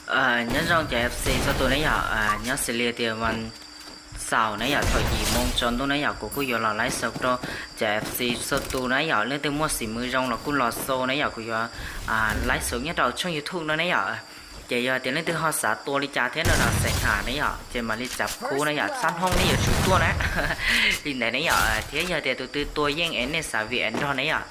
Nyob zoo cov F C txhua tus na yom, nyob xws li tias vas xaum na yom, thaum yim moo tsaus ntuj na yom, kuv kuj yuav los laib xaus rau cov F C txhua tus na yom. Leej twg muaj xim mws zoo los kuj los xaus na yom, kuv yuav laib xaus nyob rau tshooj YouTube no na yom. Ces yog tias leej twg ho xav tua li cas thiab no los xeem ham na yom, ces mam li txav khub na yom, xab hnub neb yuav tsum tuaj na. Li ntawd na yom, thiab yog tias tus twg tua yeej es nej xav vim nrog na yom,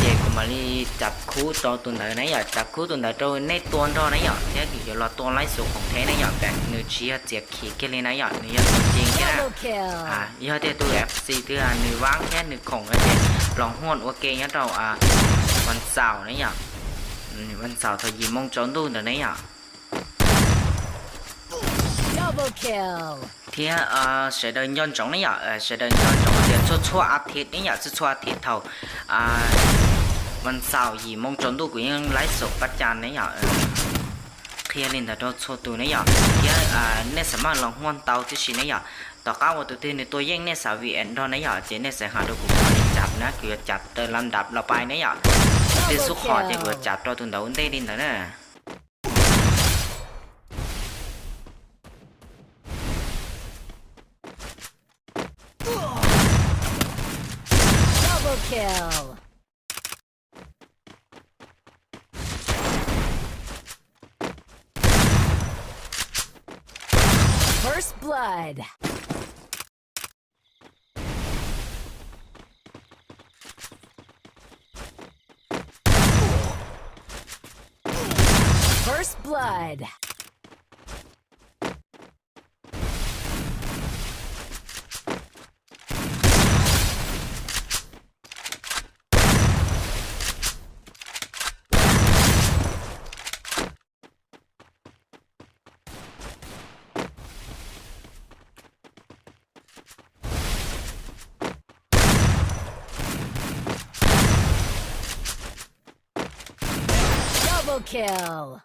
ces kuv mam li txav khub rau tus ntawd na yom, txav khub tus ntawd rau nej tua nrog na yom, thiab kuv yuav los tua laib xaus khoom thiab na yom, nws tsis yog txiav khiv kiag li na yom, nws yog txiav ceev thiab na. Yog tias tus F C twg nws vab thiab nws khoom ces los huaj ua ke nyob rau vas xaum na yom, vas xaum thaum yim moo tsaus ntuj ntawd na yom. Thiab sawv daws nco ntsoov ne yom, sawv daws nco ntsoov tias txhua txhua a thiv ne yom, txhua txhua a thiv thaum vas xaum yim moo tsaus ntuj kuv yeej laib xaus pab cas ne yom. Qhia li ntawd rau txhua tus ne yom, thiab nej xam maj los huaj ntau tib si ne yom. Tom qab uas tus twg nws tua yeej nej xav vim nrog ne yom, ces nej xav hais rau kuv, kuv mam li txav na, kuv yuav txav raws lab nrab los pais ne yom. Tus twg xub qhom ces kuv yuav txav rau tus ntawd ua ntej li ntawd na. Double kill. First blood. First blood. Double kill.